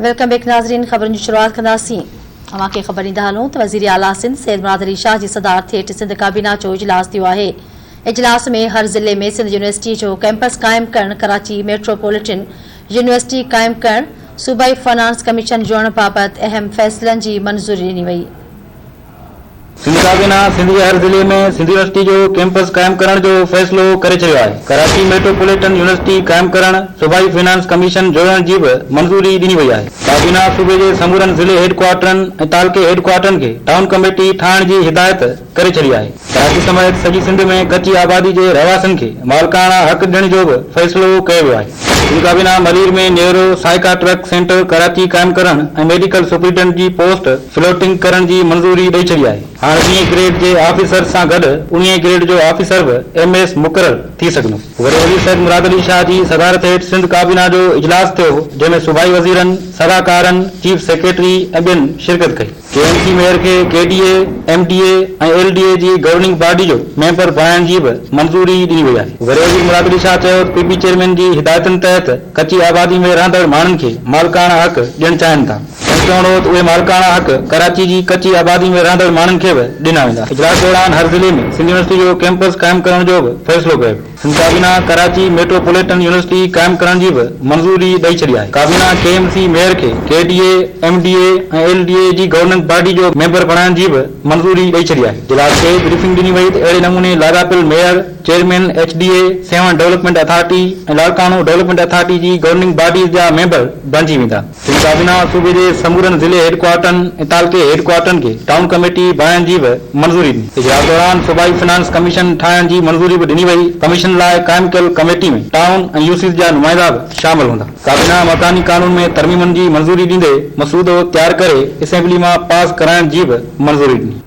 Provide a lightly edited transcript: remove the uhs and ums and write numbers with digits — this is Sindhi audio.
Welcome back ناظرين خبرن جي شروعات ڪنداسين اوهان کي خبر ڏيندا هلون ته وزير اعليٰ سنڌ سيد مراد علي شاهه جي صدارت هيٺ سنڌ ڪابينا جو اجلاس ٿيو آهي اجلاس ۾ هر ضلعي ۾ سنڌ يونيورسٽي جو ڪئمپس قائم ڪرڻ ڪراچي ميٽروپوليٽن يونيورسٽي قائم ڪرڻ صوبائي فنانس ڪميشن جوڙڻ بابت اهم فيصلن جي منظوري ڏني وئي. سنڌ ڪابينا سنڌ جي هر ضلعي ۾ سنڌ يونيورسٽي جو ڪيمپس قائم ڪرڻ جو فيصلو ڪري ڇڏيو آهي. ڪراچي ميٽروپوليٽن يونيورسٽي قائم ڪرڻ، صوبائي فنانس ڪميشن جوڙڻ جي به منظوري ڏني وئي آهي. ڪابينا صوبي جي سمورن ضلعي هيڊ ڪوارٽرن ۽ تعلقي هيڊ ڪوارٽرن کي ٽائون ڪميٽي ٺاهڻ جي هدايت ڪري ڇڏي آهي. ڪراچي سميت سڄي سنڌ ۾ ڪچي آبادي جي رهواسين کي مالڪاڻا حق ڏيڻ جو به فيصلو ڪيو ويو آهي. سنڌ ڪابينا Malir ۾ neuro psychiatric centre Karachi قائم ڪرڻ ۽ ميڊيڪل سپرنٽينڊنٽ جي پوسٽ فلوٽنگ ڪرڻ جي منظوري ڏئي ڇڏي آهي. هاڻ ويهين گريڊ جي آفيسر سان گڏ اڻويهين گريڊ جو آفيسر به ايم ايس مقرر ٿي سگهندو. وڏي وزير سيد مراد علي شاهه جي صدارت هيٺ سنڌ ڪابينا جو اجلاس ٿيو جنهن ۾ صوبائي وزيرن، صلاحڪارن، چيف سيڪريٽري ۽ ٻين شرڪت ڪئي. ڪي ايم سي ميئر کي K D A, M D A ۽ L D A جي گورننگ باڊي جو ميمبر بڻائڻ جي به منظوري ڏني وئي آهي. وڏي وزير مراد علي شاهه چيو ته پي پي چيئرمين جي هدايتن تحت ڪچي آبادي ۾ رهندڙ ماڻهن کي مالڪاڻا حق ڏيڻ چاهين ٿا. سندس چوڻ هو ته اهي مالڪاڻا حق ڪراچي جي ڪچي آبادي ۾ رهندڙ ماڻهن کي به ڏنا ويندا. اجلاس دوران هر ضلعي ۾ سنڌ يونيورسٽي جو ڪيمپس قائم ڪرڻ جو به فيصلو ڪيو ويو. سنڌ ڪابينا ڪراچي ميٽروپوليٽن يونيورسٽي قائم ڪرڻ جي به منظوري ڏئي ڇڏي آهي. ڪابينا ڪي ايم سي ميئر کي K D A, M D A ۽ L D A جي گورننگ باڊي جو ميمبر بڻائڻ جي به منظوري ڏئي ڇڏي آهي. اجلاس کي بريفنگ ڏني وئي ته اهڙي نموني لاڳاپيل mayor, chairman H D A, Sehwan development authority ۽ Larkana development authority جي گورننگ باڊيز جا ميمبر بڻجي ويندا. سنڌ ڪابينا صوبي جي سمورن ضلعي هيڊ ڪوارٽرن ۽ تعلقي هيڊ ڪوارٽرن کي ٽائون ڪميٽي بڻائڻ جي به منظوري ڏني. اجلاس دوران صوبائي فنانس ڪميشن ٺاهڻ جي منظوري به ڏني وئي. ڪميشن لاء قائم ڪيل ڪميٽي ۾ ٽائون ۽ يوسيز جا نمائندا به شامل هوندا. ڪابينا مڪاني قانون ۾ ترميمن جي منظوري ڏيندي مسودو تيار ڪري اسيمبلي مان پاس ڪرائڻ جي به منظوري ڏني.